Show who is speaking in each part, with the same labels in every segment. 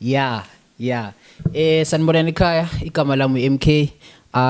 Speaker 1: Yeah. Sanibonani ekhaya, igama lami MK.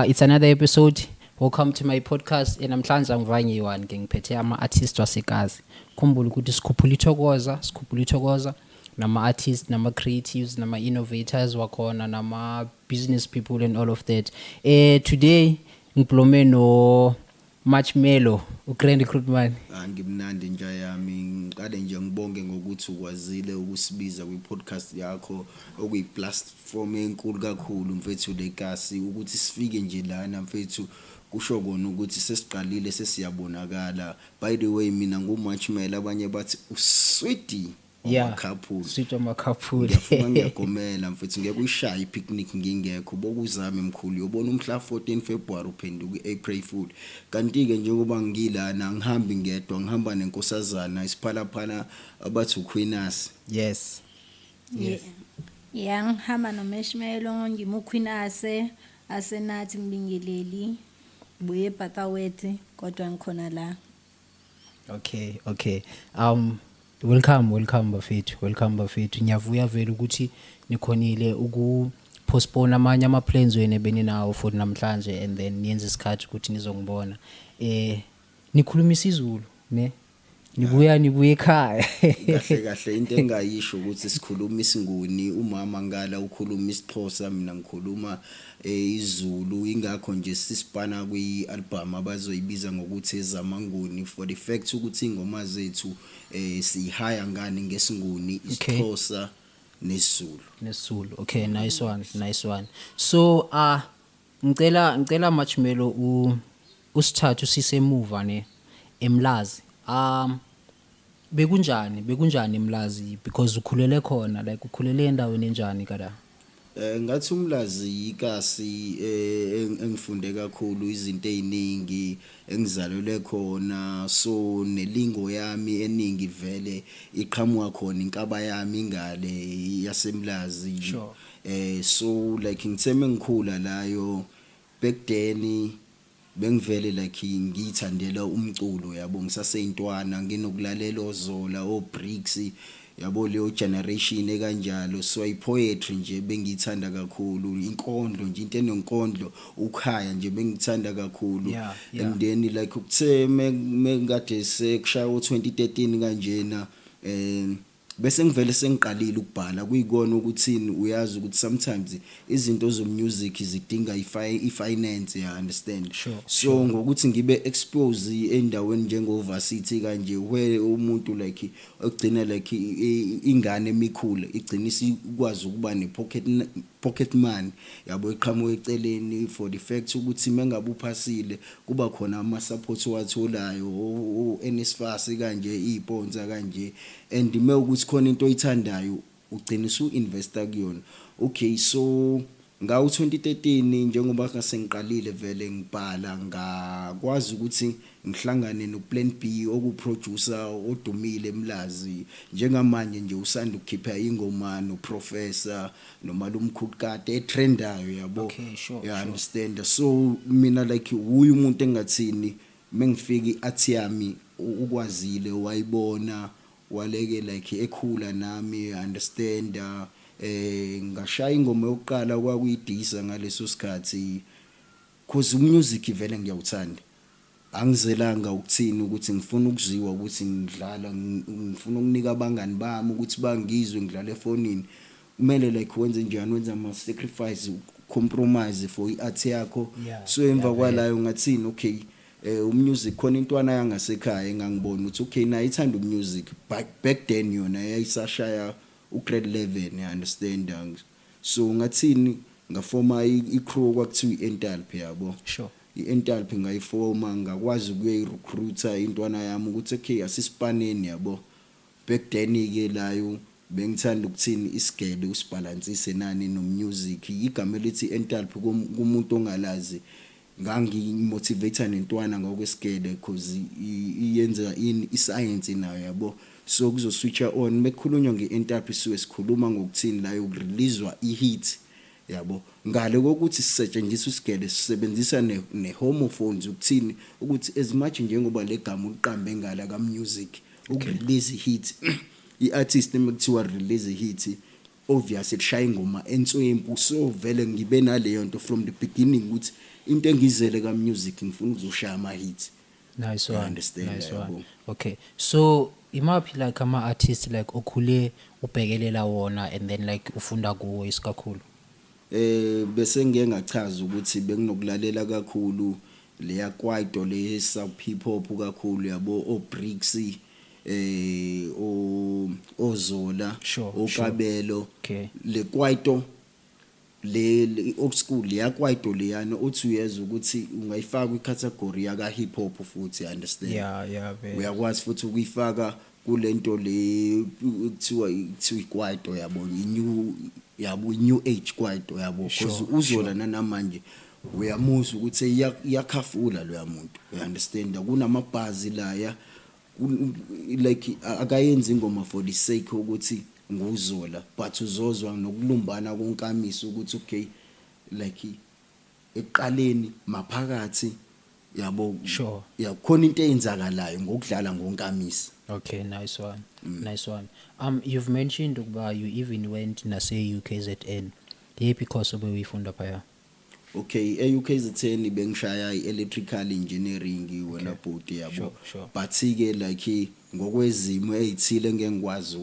Speaker 1: It's another episode. Welcome to my podcast. Namhlanje angivanye one ke, ngiphethe ama artists wasekazi. Khumbula ukuthi sikhuphula ithokoza, sikhuphula ithokoza nama artists, nama creatives, nama innovators wakhona, nama business people and all of that. Today ngiblome no Marshmello, uGrand Recruitment.
Speaker 2: Ah, ngimnandi nja yami. Ngiqale nje ngibonge ngokuthi ukwazile ukusibiza kwi-podcast yakho, okuyi-platform enkulu kakhulu, mfethu, lekasi ukuthi sifike nje lana, mfethu, kusho kona ukuthi sesiqalile, sesiyabonakala. By the way, mina nguMarshmello, abanye bathi uswidi wamakhaphuli.
Speaker 1: Sweet wamakhaphuli.
Speaker 2: Ngiyafunga, ngiyagomela, mfethu, ngeke uyishaye ipicnic ngingekho. Bokuzame, mkhulu, uyobona umhla 14 February uphenduka i-April Fool. Kanti-ke njengoba ngilana, angihambi ngedwa, ngihamba nenkosazana isiphalaphala abathi uQueenas.
Speaker 1: Yes.
Speaker 3: Yes. Yeah, ngihamba noMarshmello, ngimuQueen Ase, Asenathi ngibingeleli. Buye eBhakawethe kodwa ngikhona la.
Speaker 1: Okay. Welcome, welcome bafethu, welcome bafethu. Ngiyavuya vele ukuthi nikhonile uku postpone amanye ama plans wenu ebeninawo for namhlanje and then niyenze isikhathi ukuthi nizongibona. Nikhuluma isiZulu, ne? Nibuya ekhaya.
Speaker 2: Kahle kahle, into engayisho ukuthi sikhuluma isiNguni. Umama ngala ukhuluma isiXhosa, mina ngikhuluma isiZulu. Ingakho nje sisipana kwi-album abazoyibiza ngokuthi Ezamanguni, for the fact ukuthi ingoma zethu siyihaya ngani ngesiNguni, isiXhosa nesiZulu.
Speaker 1: NesiZulu. Okay, nice one, nice one. So ngicela Marshmello u usithathu sisemuva ne eMlazi. Bekunjani eMlazi, because ukhulele khona, like ukhulele endaweni enjani kada?
Speaker 2: Ngathi uMlazi ikasi engifunde kakhulu izinto eziningi, engizalelwe khona, so nelingo yami eningi vele iqhamuka khona, inkaba yami ingale yaseMlazi. So like ngithe mengikhula layo back then, bengivele like ngiyithandela umculo, yabo, ngisaseyintwana nginokulalela oZola, oBricks, yabo, leyo generation ekanjalo. So ipoetry nje bengiyithanda kakhulu, inkondlo nje, into enonkondlo, ukhaya nje bengithanda kakhulu. And then like ukuthe mengade sekushaya u2013 kanjena, bese ngivele sengiqalile ukubhala, kuyikona ukuthini, uyazi ukuthi sometimes izinto zomusic zidinga i-finance, you understand?
Speaker 1: Sure.
Speaker 2: So ngokuthi ngibe expose endaweni njengo varsity kanje, where umuntu like ogcina like ingane emikhulu igcina isikwazi ukuba ne pocket money, yabo, iqhamuka eceleni, for the fact ukuthi mengabe uphasile kuba khona ama support owatholayo, o NSFAS kanje, isponsor kanje, and me ukuthi khona into oyithandayo ugcina usu investa kuyona. Okay, so ngawo 2013, njengoba ngase ngiqalile vele ngibhala, ngakwazi ukuthi ngihlangane no Plan B, okuproducer odumile eMlazi njengamanje nje, usanda ukukhipha ingoma no Professor noMalumkhulu kade etrendayo, yabo. Yeah, understand? So mina like uyu umuntu engathini mengifika i-art yami ukwazile wayibona, waleke like ekhula nami, understand? Ngashaya ingoma yokuqala kwakuyidisa ngaleso sikhathi, cause umusic vele ngiyawuthanda. Angizelanga ukuthini ukuthi ngifuna ukuziwa ukuthi ngidlala, ngifuna ukunika abangani bami ukuthi bangizwe ngidlala efonini. Kumele like wenze njani, wenze ama sacrifice, compromise for i-art yakho. So emva kwalayo ngathini, okay, umusic khona intwana yangasekhaya engangibona ukuthi okay, nayo ithanda umusic. Back then yona yayisashaya ugrade 11, you understand? So ngathini, ngafoma i-crew kwakuthiwa i-Entalp, yabo. I-Entalp ngayifoma, ngakwazi ukuyoyirecruiter intwana yami ukuthi okay, asisipaneni, yabo. Back then ke layo bengithanda ukuthini isigele usibalansise nani nomusic. Igama elithi Entalp, kumuntu ongalazi, ngangimotivate nentwana ngokwesigele because iyenza in iscience nayo, yabo. So kuzo switcha on mekukhulunywa ngeEntalp, suke sikhuluma ngokuthini la, yokureleasewa iheat, yabo, ngale kokuthi sisetshenziswa isigele, sisebenzisa ne homophones ukuthini, ukuthi as much njengoba legama uliqambe ngala ka music ukurelease heat. I-artist emekuthiwa release hit, obvious ekushaya ingoma enswempu. So vele ngibe naleyo nto from the beginning ukuthi into engizele ka music, ngifuna ukuzoshaya ama hits.
Speaker 1: Nice
Speaker 2: You
Speaker 1: one.
Speaker 2: understand,
Speaker 1: Nice one.
Speaker 2: yabo.
Speaker 1: Okay, so imaphi like ama artists like okhule ubhekelela wona and then like ufunda kuwo isikakhulu?
Speaker 2: Bese ngeke ngachaza ukuthi benginokulalela kakhulu leya kwaito, le sub hip hop kakhulu, yabo, o Bricks, o Ozola, oKabelo. Le kwaito le old school, leya kwaito leyana othi uyezwa ukuthi ungayifaka kwi-category yaka hip hop futhi, understand?
Speaker 1: Yeah, vele.
Speaker 2: Uyakwazi futhi ukuyifaka kulento le kuthiwa ikwaito, yabo, i-new, yabo, i-new age kwaito, yabo, because uZola nanamanje uyamuzwa ukuthi iyakhafula loya muntu, you understand? Kunamabhazi laya, like akayenzi ingoma for the sake ukuthi nguZola, but uzozwa nokulumbana konkamisa ukuthi okay, like ekuqaleni, maphakathi, yabo. Ya, khona into eyenzakalayo ngokudlala ngonkamisa.
Speaker 1: Okay, nice one. Nice one. You've mentioned ukuba you even went nase UKZN. Yephi course obuyifunda phaya?
Speaker 2: Okay, e-UKZN bengishaya i-electrical engineering, wena bhuti, yabo. But ke like ngokwezimo ezithile engeke ngikwazi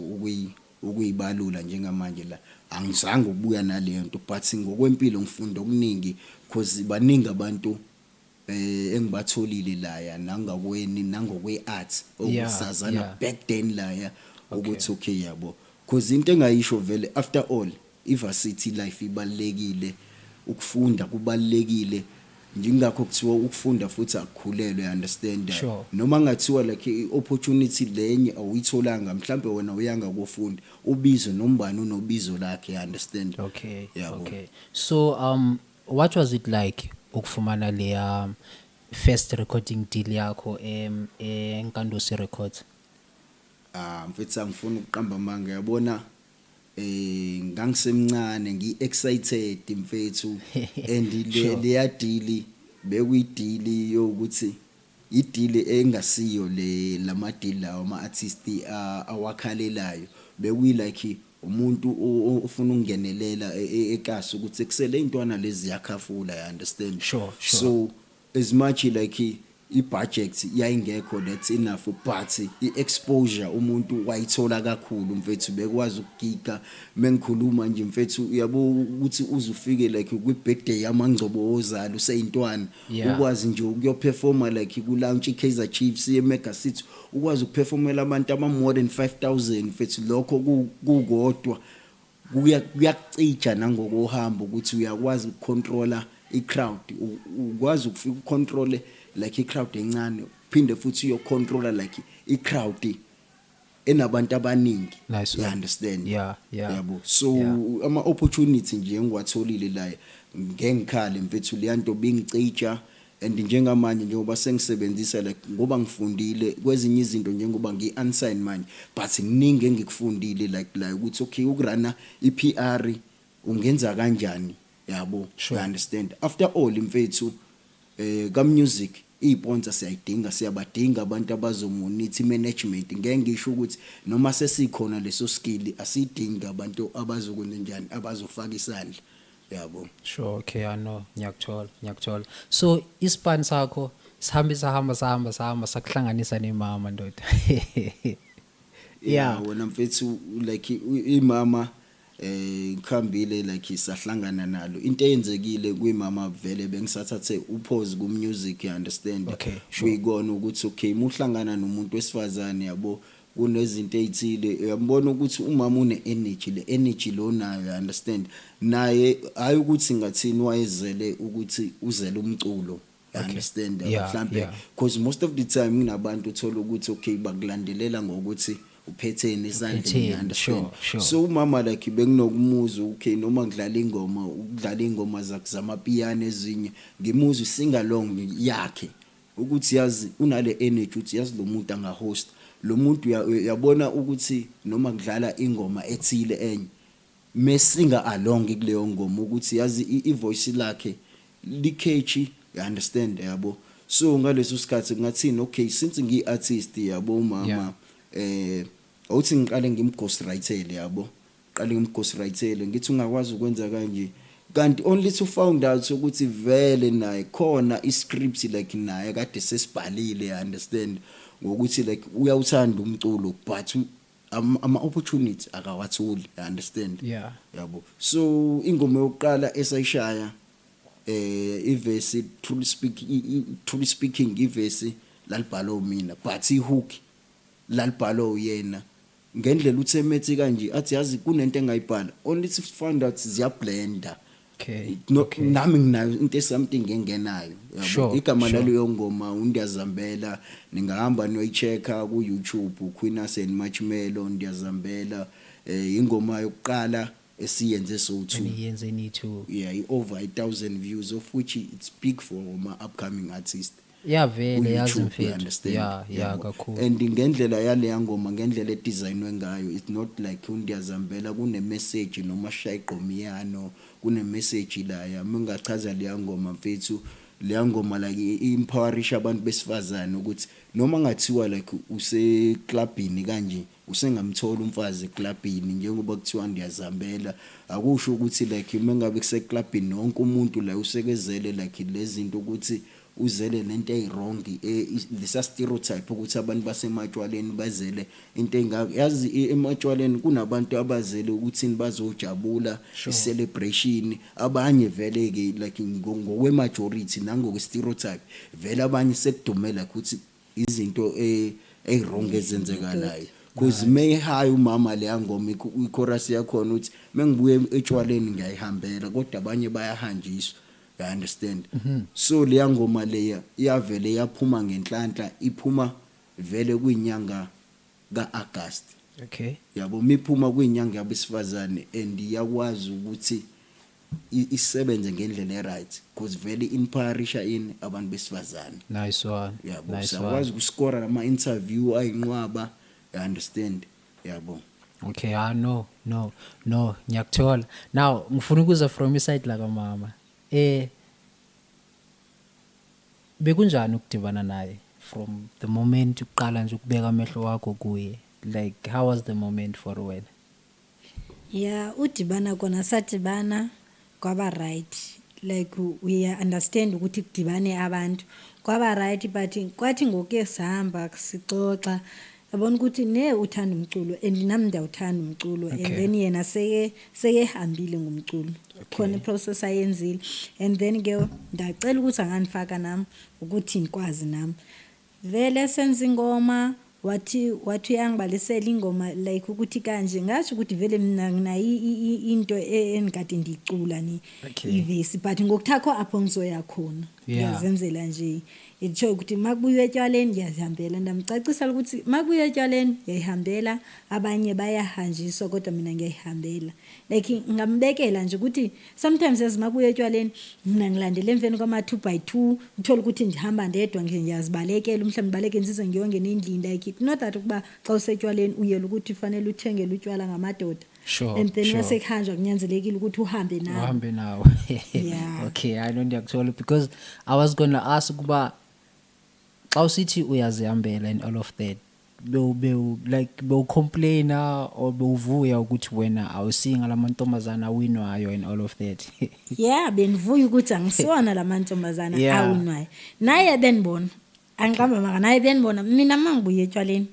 Speaker 2: ukuyibalula njengamanje la, angizange ukubuya naleyo nto, but ngokwempilo ngifunda okuningi because baningi abantu engibatholile laya nangakweni nangokwe art okusazana back then laya ukuthi okay, yabo, because into engayisho vele, after all i-varsity life ibalekile, ukufunda kubalekile, njingakho kuthiwa ukufunda futhi akukhulelwe, you understand? Noma ngathiwa like i-opportunity lenye awuyitholanga, mhlambe wena uyanga kofunda ubizo nombani unobizo lakhe, you understand? Yabo.
Speaker 1: Okay. So what was it like ukufumana leya first recording deal yakho eNkandosi Records?
Speaker 2: Ah mfethu, angifuni ukuqamba amanga, yabona, ngangisemncane, ngi-excited mfethu, and le leya deal bekuyi-deal yokuthi i-deal engasiyo le lama deal lawo ama artist awakhalelayo, bekuyi like umuntu ofuna ukungenelela ekasi ukuthi kusele intwana lezi ziyakhafula, you understand?
Speaker 1: Sure.
Speaker 2: So as much like i-budget yayingekho that's enough, but i-exposure umuntu wayithola kakhulu mfethu, bekwazi ukugiga. Mengikhuluma nje mfethu, uyabo ukuthi uze ufike like kwi-birthday yamangcobo ozalo useyintwana, ukwazi nje ukuyoperforma like ku-launch i-Kaizer Chiefs ye-Mega City, ukwazi ukuperformela abantu aba more than 5000 mfethu, lokho kukodwa kuyakucija nangokuhamba ukuthi uyakwazi ukucontrola i-crowd, ukwazi ukufika ucontrole like i-crowd encane, phinde futhi uyocontrola like i-crowd enabantu abaningi.
Speaker 1: Nice
Speaker 2: You
Speaker 1: one.
Speaker 2: understand?
Speaker 1: Yeah.
Speaker 2: Yabo, so ama opportunity nje engiwatholile la, ngeke ngikhale mfethu, leya nto bingicija, and njengamanje njengoba sengisebenzisa like ngoba ngifundile kwezinye izinto, njengoba ngi-unsign manje, but kuningi engikufundile like ukuthi okay, ukuruna i-PR ungenza kanjani, yabo. You understand? After all mfethu, ka music isponsor siyayidinga, siyabadinga abantu abazomonitha management. Ngeke ngisho ukuthi noma sesikhona leso skill, asidingi abantu abazokwenza njani, abazofaka isandla, yabo.
Speaker 1: Sure, okay, I know. Ngiyakuthola, ngiyakuthola. So ispan sakho sihambe sahamba sahamba sahamba sakuhlanganisa nemama, ndoda.
Speaker 2: Wena mfethu, like imama ngikhambile like sahlangana nalo, into eyenzekile kwimama vele bengisathathe upause ku music, you understand?
Speaker 1: Okay, sure.
Speaker 2: Kuyikona ukuthi okay, muhlangana nomuntu wesifazane, yabo, kunezinto ezithile uyambona ukuthi umama une energy, le energy lo nayo, you understand? Naye hayi ukuthi ngathini, wayezele ukuthi uzele umculo, you understand? Mhlambe because most of the time kunabantu uthola ukuthi okay, bakulandelela ngokuthi uphetheni esandleni,
Speaker 1: Uphetheni,
Speaker 2: you understand?
Speaker 1: Sure.
Speaker 2: So umama like benginokumuza, okay, noma ngidlala ingoma, ukudlala ingoma zakhe zamapiyano ezinye, ngimuzwe sing along yakhe ukuthi yazi unale energy, ukuthi yazi lo muntu angahost lo muntu, uyabona ukuthi noma kudlala ingoma ethile enye, mesinga along kuleyo ngoma, ukuthi yazi ivoice lakhe li-catchy, you understand? Yabo, so ngaleso sikhathi ngathini, okay, since ngiyi-artist, yabo, umama. Awuthi ngiqale ngimghostwritele, yabo, qale ngimghostwritele, ngithi ungakwazi ukwenza kanje, kanti only to found out ukuthi vele naye khona iscript like naye kade sesibhalile, understand, ngokuthi like uyawuthanda umculo but ama opportunity akawatholi, understand? Yabo, so ingoma yokuqala esayishaya, ivesi, truly speaking, ivesi lalibhalwa mina but ihook lalibhalwa uyena, ngendlela uthemethi kanje athi yazi kunento engayibhala, only to find out ziyablenda. No, nami nginayo into something engenayo, yabo. Igama laleyo ngoma uNdiyazambela, ningahamba niyoyichecka ku YouTube, Queen and Marshmello, Ndiyazambela. Ingoma yokuqala esiyenze so two.
Speaker 1: Eniyenze ni-two.
Speaker 2: Yeah, i-over 1000 views, of which it's big for ma upcoming artist
Speaker 1: Yeah, vele yazi
Speaker 2: ku-YouTube, you
Speaker 1: mfethu.
Speaker 2: understand?
Speaker 1: Yeah.
Speaker 2: Yabo.
Speaker 1: Kakhulu.
Speaker 2: And ngendlela yaleya ngoma, ngendlela edesignwe ngayo, it's not like uNdiyazambela kune message noma shaya igqomiyano, kune message laya. Mingachaza leya ngoma mfethu, leya ngoma like i-empowerisha abantu besifazane ukuthi noma ngathiwa like useclubini kanje, usengamthola umfazi eclubini, njengoba kuthiwa ndiyazambela, akusho ukuthi like mengabe kuseclubini wonke umuntu la usekezele like lezi zinto, ukuthi uzele nento eyiwrong, lesa stereotype ukuthi abantu basematshwaleni bazele into engaka. Yazi, ematshwaleni kunabantu abazele ukuthi bazojabula, i-celebration. Abanye vele ke like ngokwe majority nangokwe stereotype vele abanye sekudumela ukuthi izinto eyiwrong ezenzekalayo, cause may high umama leya ngoma, ichorus yakhona uthi mengibuye etshwaleni ngiyayihambela, kodwa abanye bayahanjiswa, you understand? So leya ngoma leya iyavele yaphuma ngenhlanhla, iphuma vele kwinyanga kaAugust. Yabo, miphuma kwinyanga yabesifazane and iyakwazi ukuthi isebenze ngendlela eright because vele inspirisha in abantu besifazane.
Speaker 1: Nice one.
Speaker 2: Yabo.
Speaker 1: Nice one.
Speaker 2: Siyakwazi ukuscora nama interview ayinqwaba, you understand, yabo.
Speaker 1: Okay, ah, no, ngiyakuthola. Now ngifuna ukuza from iside la kamama. Bekunjani ukudibana naye from the moment uqala nje ukubeka amehlo wakho kuye? Like, how was the moment for wena?
Speaker 3: Yeah, udibana kona sadibana kwaba right, like we understand ukuthi kudibane abantu kwaba right, but kwathi ngokuye sihamba sixoxa, yabona ukuthi ne uthanda umculo and nami ndiyawuthanda umculo and then yena seke hambile ngomculo, khona iprocess ayenzile, and then ke ndacela ukuthi angandifaka nami ukuthi ngikwazi nami vele senza ingoma. Wathi uyangibalisela ingoma like ukuthi kanje, ngasho ukuthi vele mina nginayo into engikade ndiyicula ni ivesi, but ngokuthakho apho ngizoya khona ngiyazenzela nje, itsho ukuthi makubuywe etywaleni ngiyazihambela. Ndamcacisela ukuthi makubuywe etywaleni ngiyayihambela, abanye bayahanjiswa kodwa mina ngiyayihambela. Like ngambekela nje ukuthi sometimes yazi makubuya etywaleni mina ngilandela emveni kwama-2 by 2, uthole ukuthi ndihamba ndedwa nje, ngiyazibalekela, mhlawumbe ngibaleke ngize ngiyongena endlini. Like not that ukuba xa usetywaleni uyela ukuthi fanele uthengele utywala ngamadoda and then mase kuhanjwa kunyanzelekile ukuthi uhambe nawo.
Speaker 1: Uhambe nawo.
Speaker 3: Yeah.
Speaker 1: Okay, I know, ndiyakuthola, because I was going to ask ukuba xa usithi uyazihambela and all of that, bewu bewu like bewucomplaina or bewuvuya ukuthi wena awusinga lamantombazana awinwayo and all of that?
Speaker 3: Yeah, bendivuya ukuthi angisiwona lamantombazana awinwayo. Naye benibona angiqamba maka, naye benibona mina uma ngibuye etshwaleni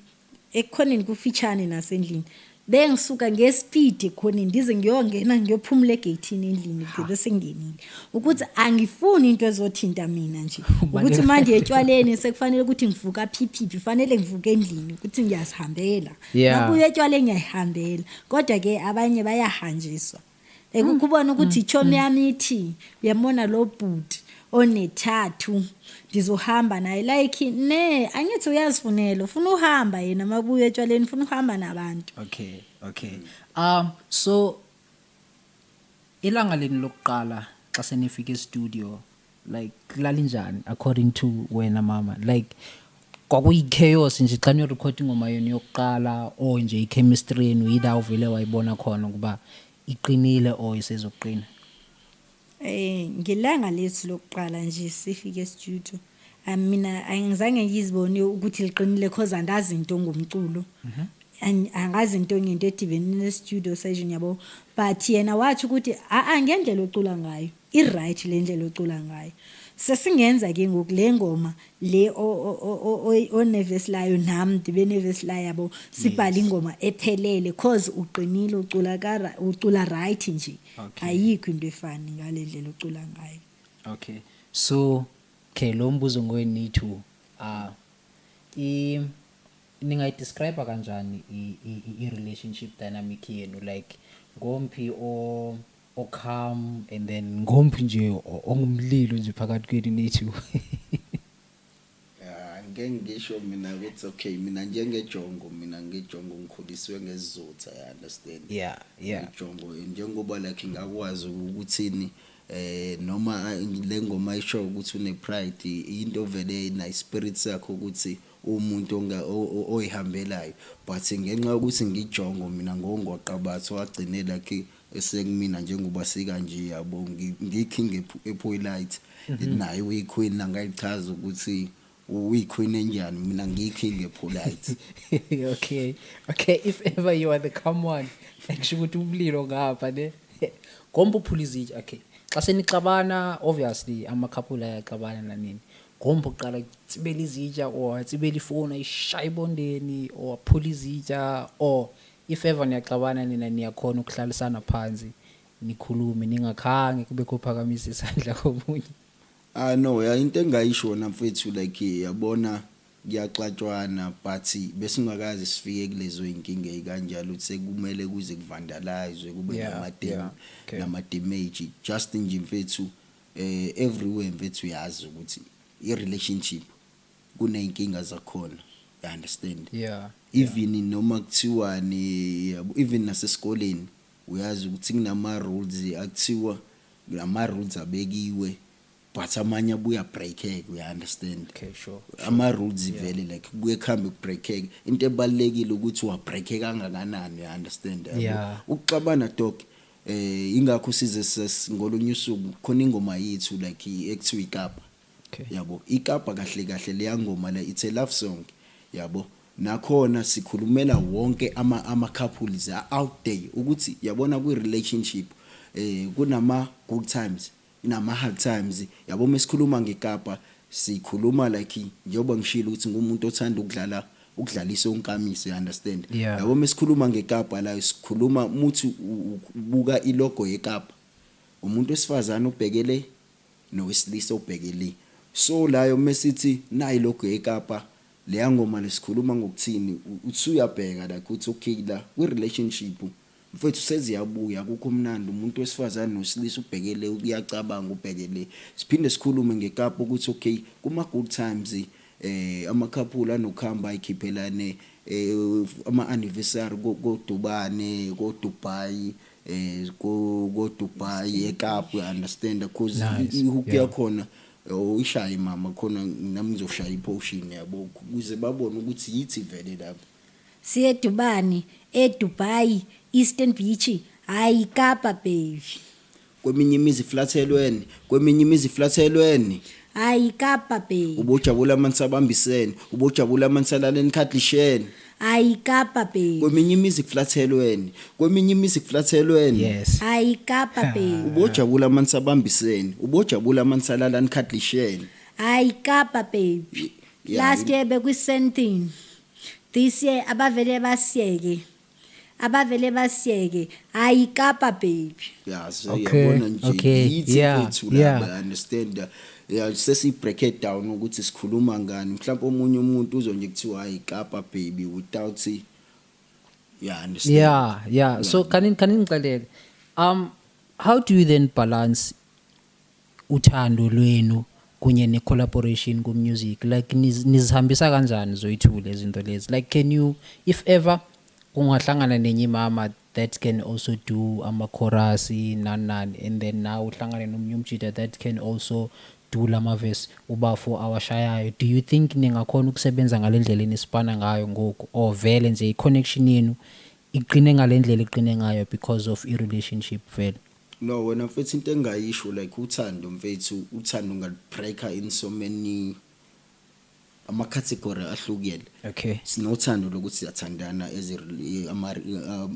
Speaker 3: ekukhoneni kufitshane nasendlini, bengisuka ngespeed ekhoneni ndize ngiyongena ngiyophumula egeyithini endlini, bese ngingenile ukuthi angifuni into ezothinta mina nje ukuthi manje etshwaleni sekufanele ukuthi ngivuka phiphi, fanele ngivuke endlini ukuthi ngiyazihambela. Mabuye etshwaleni ngiyayihambela, kodwa ke abanye bayahanjiswa, like ukubona ukuthi ichomi yami ithi uyambona lo bhuti onethathu ndizohamba naye, like ne angithi uyazifunela, ufuna uhamba yena mabuye etshwaleni, ufuna uhamba nabantu.
Speaker 1: Okay, so ilanga leni lokuqala xa senifika e-studio, like lalinjani according to wena mama? Like kwakuyi-chaos nje xa niyorekhodi ingoma yenu yokuqala, or nje i-chemistry yenu yila uvele wayibona khona ukuba iqinile or isezoqina?
Speaker 3: Ngelanga lethu lokuqala nje sifike e-studio, mina angizange ngizibone ukuthi liqinile cause andazi into ngomculo. Angazi into ngento edibene ne-studio session, yabo, but yena wathi ukuthi a ngendlela ocula ngayo i-right, le ndlela ocula ngayo sesingenza ke ngoku le ngoma le onevesi layo, nami ndibe nevesi layo, yabo, sibhale ingoma ephelele cause uqinile, ucula ka ucula right nje. Ayikho into efani ngale ndlela ocula ngayo.
Speaker 1: Okay, so okay, lo mbuzo ngowe-need to, ningayi-describe kanjani i-relationship dynamic yenu? Like ngomphi o calm and then ngomphi nje ongumlilo nje phakathi kwenu nithu?
Speaker 2: Ya, ngeke ngisho mina ukuthi okay, mina njengejongo, mina ngejongo ngikhuliswe ngesizotha, you understand?
Speaker 1: Yeah.
Speaker 2: Ijongo njengoba like ngakwazi ukuthini noma le ngoma isho ukuthi une pride, into vele ina spirit sakho ukuthi umuntu onga oyihambelayo, but ngenxa yokuthi ngijongo mina ngongwaqabatho wagcine like esekumina njengoba sikanje, yabo, ngiking epolite naye uyiqueen, angayichaza ukuthi uyiqueen enjani, mina ngiyiking epolite.
Speaker 1: Okay, if ever you are the calm one, like sho ukuthi umlilo ngapha ne ngomba uphula izitsha. Okay, xa senixabana, obviously ama-couple ayaxabana nanini, ngomba uqala tsibela izitsha or atsibela ifoni ayishaya ebondeni or aphula izitsha, or if ever niyaxabana nina niyakhona ukuhlalisana phansi nikhulume ningakhange kube kuphakamisa isandla komunye?
Speaker 2: Ah no, ya, into engayisho na mfethu, like yabona kuyaxatshwana, but besingakaze sifike kulezo inkinga ezikanjalo ukuthi sekumele kuze kuvandalize kube nama nama damage. Just nje mfethu, everywhere mfethu, uyazi ukuthi i relationship kuneyinkinga zakhona, you understand?
Speaker 1: Yeah.
Speaker 2: Even noma kuthiwani, yabo, even nasesikoleni uyazi ukuthi kunama rules, akuthiwa lama rules abekiwe, but amanye abuya breakeke, you understand?
Speaker 1: Okay, sure.
Speaker 2: Ama rules vele like kubuye kuhambe kubreakeke, into ebalekile ukuthi wa break kangakanani, you understand, yabo?
Speaker 1: Yeah.
Speaker 2: Ukuxabana dog, ingakho size ngolunye usuku khona ingoma yethu like ekuthiwa iKapa. Yabo, iKapa kahle kahle leya ngoma la, it's a love song, yabo, nakhona sikhulumela wonke ama couples out there ukuthi yabona kwi relationship kunama good times, kunama hard times, yabo. Mesikhuluma ngeKapa sikhuluma like njengoba ngishilo ukuthi ngumuntu othanda ukudlala ukudlalisa onkamisa, you understand?
Speaker 1: Yeah.
Speaker 2: Yabo, mesikhuluma ngeKapa la sikhuluma muthi ubuka ilogo yeKapa, umuntu wesifazane ubhekele nowesilisa ubhekele, so layo mesithi nayi logo yeKapa leya ngoma lesikhuluma ngokuthini, uthi uyabheka la ukuthi okay, la kwi relationship mfethu seziyabuya, akukho mnandi, umuntu wesifazane nosilisa ubhekele uyacabanga ubhekele. Siphinde sikhulume ngeKapa ukuthi okay, kuma good times ama-couple anokuhamba ayikhiphelane ama anniversary koDubane, ko Dubai, ko Dubai eKapa, you understand? Because ihook yakhona uyishaye mama khona, nami ngizoshaya ipotion, yabo, ukuze babone ukuthi yithi vele lapho.
Speaker 3: Siye eDubani, eDubai, Eastern Beach, hayi Kapa baby.
Speaker 2: Kweminye imizi flathelweni, kweminye imizi flathelweni.
Speaker 3: Hayi Kapa baby.
Speaker 2: Ubojabula manisabambisene, ubojabula manisalaleni khadlisheni.
Speaker 3: Hayi Kapa baby.
Speaker 2: Kweminye imizi kuflathelweni, kweminye imizi kuflathelweni.
Speaker 3: Hayi Kapa baby.
Speaker 2: Ubojabula manisabambisene, ubojabula manisalalani khadlisheni.
Speaker 3: Hayi Kapa baby. Last year bekwi-Sandton, this year abavele basiyeke, abavele basiyeke, hayi Kapa baby.
Speaker 2: Yeah, so yabona nje yithi mfethu la, understand? Yeah, sesi break it down ukuthi sikhuluma ngani, mhlawumbe omunye umuntu uzwe nje kuthiwa hayi Kapa baby without, yeah, understand?
Speaker 1: Yeah. So can ngixelele, how do you then balance uthando lwenu kunye ne-collaboration ku-music? Like nizihambisa kanjani zoyi-two lezi zinto lezi? Like can you, if ever kungahlangana nenye imama that can also do ama-chorus nani nani, and then now uhlangane nomunye umjida that can also do lama-verse ubafo awashayayo, do you think ningakhona ukusebenza ngale ndlela enisipana ngayo ngoku, or vele nje i-connection yenu iqine ngale ndlela iqine ngayo because of i-relationship vele?
Speaker 2: No, wena mfethu, into engayisho like uthando mfethu, uthando ungalibreaka in so many Ama category ahlukene. Sinothando lokuthi siyathandana as ama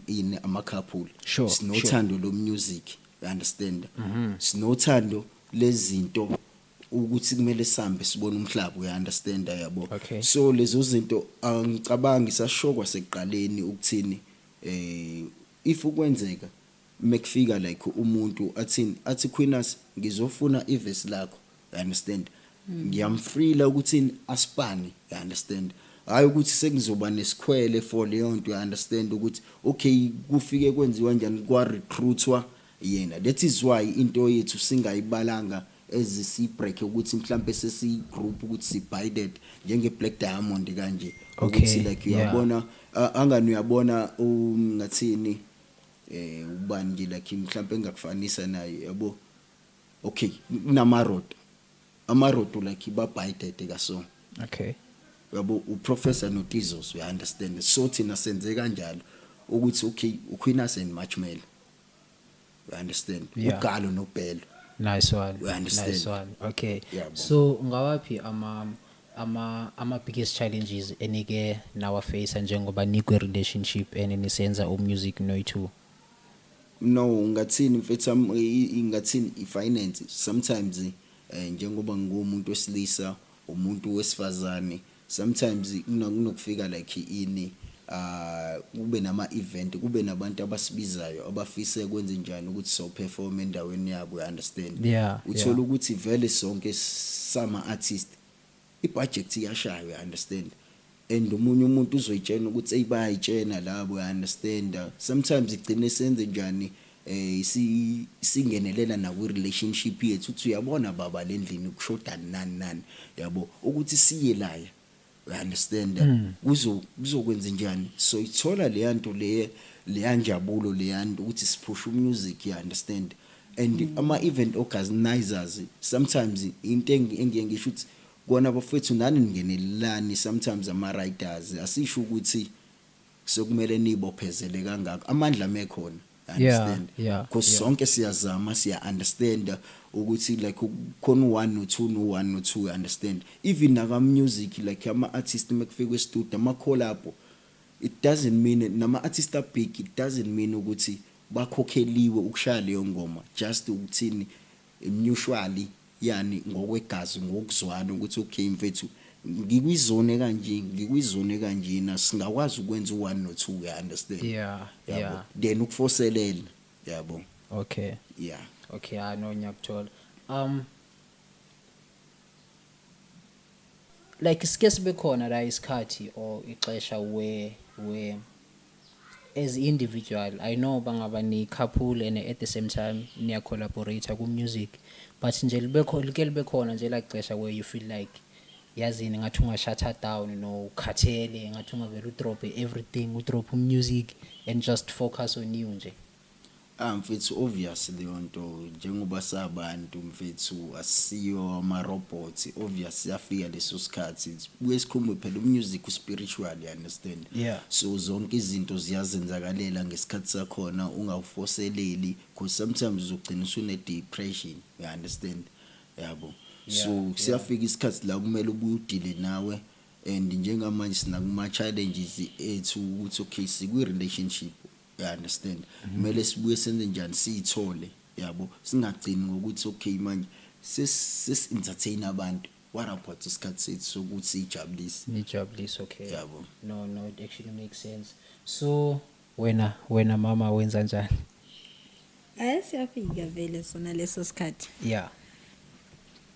Speaker 2: ini, ama couple. Sinothando lo music, you understand? Sinothando lezinto ukuthi kumele sihambe sibone umhlaba, uya understand, yabo?
Speaker 1: Okay.
Speaker 2: So lezo zinto angicabangi sashokwa sekuqaleni ukuthini, if ukwenzeka mekufika like umuntu athini, athi, "Queenas, ngizofuna ivesi lakho," you understand, ngiyamfreela ukuthi asipane, you understand? Hayi ukuthi sengizoba nesikhwele for leyo nto, you understand, ukuthi okay, kufike kwenziwa kanjani, kwa recruitwa yena. That is why into yethu singayibalanga ezisi break ukuthi mhlambe sesi group, ukuthi si binded njenge Black Diamond kanje, ukuthi like uyabona, angani, uyabona, ngathini, ubani nje like mhlambe engakufanisa naye, yabo? Okay, kunamarodo, amarodo like babhayidede kaso. Yabo, uprofessor noTizos, you understand? So thina senze kanjalo ukuthi okay, uQueenas and Marshmallow, you understand? Ugalo noBhelo.
Speaker 1: Nice one.
Speaker 2: You understand?
Speaker 1: Nice one. Okay.
Speaker 2: Yabo.
Speaker 1: So ngawaphi ama biggest challenges enike nawa face njengoba nikwe relationship and nisenza umusic noyi-two?
Speaker 2: No, ngathini mfethu, ngathini, i-finance sometimes, njengoba ngumuntu wesilisa, umuntu wesifazane, sometimes kunokufika like ini, kube nama event, kube nabantu abasibizayo abafise kwenze njani ukuthi so perform endaweni yabo, you understand? Uthola ukuthi vele sonke sama artist ibudget iyashaya, you understand? And omunye umuntu uzoyitshena ukuthi hey, bayayitshena labo, you understand? Sometimes igcine senze njani, singenelela na kwi relationship yethu, uthi uyabona baba, lendlini kushoda nani nani, yabo, ukuthi siye laya, you understand? Kuzokwenza njani, so ithola le nto le, leya njabulo, leya nto ukuthi siphusha umusic, you understand? And ama event organizers sometimes into engiye ngisho ukuthi kona bafethu nani ningenelelani sometimes, ama riders asisho ukuthi sekumele nibophezele kangaka, amandla mekhona, understand? Because sonke siyazama, siya understand ukuthi like khona u1 no2 no1 no2, you understand? Even naka music, like ama artist mekufika e-studio, ama collab, it doesn't mean nama artist are big, it doesn't mean ukuthi bakhokheliwe ukushaya leyo ngoma, just ukuthini, mutually, yani ngokwegazi, ngokuzwana ukuthi okay mfethu, ngikwizone kanje, ngikwizone kanjena, singakwazi ukwenza u1 no2, you understand? Yabo, then ukufoselela, yabo. Yeah.
Speaker 1: Okay, I know, ngiyakuthola. Like sike sibe khona la isikhathi or ixesha where as individual, I know bangaba ni couple and at the same time niya collaborate ku music, but nje libe like libe khona nje la xesha where you feel like, yazini, ngathi unga shut down, no, ukhathele, ngathi ungavela udrop everything, udrop music and just focus on you nje?
Speaker 2: Ah mfethu, obvious leyo nto, njengoba sabantu mfethu, asiyo ama robots, obvious siyafika leso sikhathi. Buye sikhulume phela, umusic spiritual, you understand? So zonke izinto ziyazenzakalela ngesikhathi sakhona, ungawufoseleli because sometimes uzogcina usune depression, you understand, yabo? So siyafika isikhathi la kumele ubuye udile nawe, and njengamanje sinakuma challenges ethu ukuthi okay, sikwi relationship, you understand, kumele sibuye senze njani, siyithole, yabo, singagcini ngokuthi okay, manje ses entertain abantu, what about isikhathi sethu sokuthi sijabulise?
Speaker 1: Nijabulise, okay.
Speaker 2: Yabo.
Speaker 1: No, it actually makes sense. So wena mama, wenza njani?
Speaker 3: Hayi, siyafika vele sona leso sikhathi.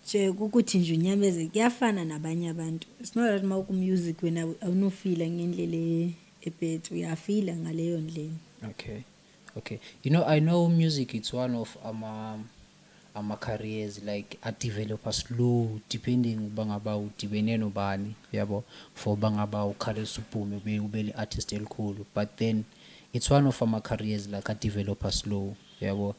Speaker 3: Nje kukuthi nje unyameze, kuyafana nabanye abantu. It's not that uma ku-music wena awunofila ngendlela ebhethe, uyafila ngaleyo ndlela.
Speaker 1: Okay, you know, I know music, it's one of ama careers like a developer slow, depending bangaba udibene nobani, yabo, for bangaba ukhalisa uphume ube le artist elikhulu, but then it's one of ama careers like a developer slow, yabo.